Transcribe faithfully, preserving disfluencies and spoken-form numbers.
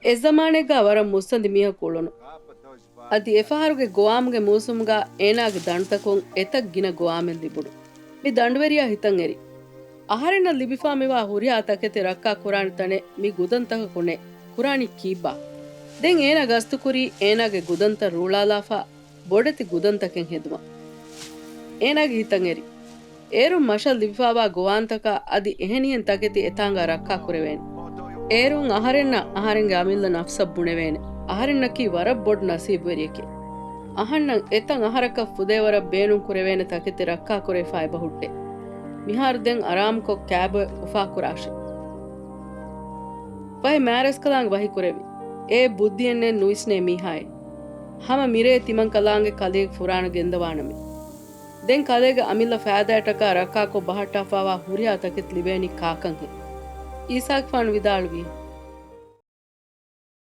އެ ޒަމާނެއްގަ ވަރަށް މުއްސަނދި މީހަކު އުޅުނު. އަދި އެފަހަރުގެ ގޮވާމުގެ މޫސުމުގަ އޭނާގެ ދަނޑުތަކުން އެތައް ގިނަ ގޮވާމެއް ލިބުނު. މި ދަނޑުވެރިޔާ ހިތަށް އެރި. އަހަރެންނަށް ލިބިފާ މިވާ ހުރިހާ ތަކެތި ރައްކާ ކުރާނެ ތަނެއް މި ގުދަންތަކަކު ނެތް. ކުރާނީ ކީއްބާ؟ ދެން އޭނާ ގަސްތުކުރީ އޭނާގެ ގުދަންތައް ރޫޅާލާފަ ބޮޑެތި ގުދަންތަކެއް ހެދުމަށް. އޭނާގެ ހިތަށް އެރި. އޭރުން މަށަށް ލިބިފާވާ ގޮވާންތަކާ އަދި އެހެނިހެން ތަކެތި އެތާނގަ ރައްކާ ކުރެވޭނެ. އޭރުން އަހަރެންނަށް އަހަރެންގެ އަމިއްލަ ނަފްސަށް ބުނެވޭނެ. އަހަރެންނަކީ ވަރަށް ބޮޑު ނަސީބުވެރިއެކޭ. އަހަންނަށް އެތައް އަހަރަކަށް ފުދޭވަރަށް ބޭނުން ކުރެވޭނެ ތަކެތި ރައްކާ ކުރެވިފަ އެބަ ހުއްޓޭ. މިހާރު ދެން އަރާމްކޮށް ކާބްއެއް އުފާކުރާށޭ. ފަހެ މާރަސްކަލާނގެ ވަހިކުރެވި. އޭ ބުއްދިއެއްނެތް ނުވިސްނޭ މީހާއޭ. ހަމަ މިރޭ ތިމަންކަލާނގެ ކަލޭގެ ފުރާނަ ގެންދަވާނަމޭ. ދެން ކަލޭގެ އަމިއްލަ ފައިދާއަށްޓަކާ ރައްކާކޮށް ބަހައްޓާފާވާ ހުރިހާ ތަކެތި ލިބޭނީ ކާކަންހޭ؟ އީސާގެފާނު ވިދާޅުވި.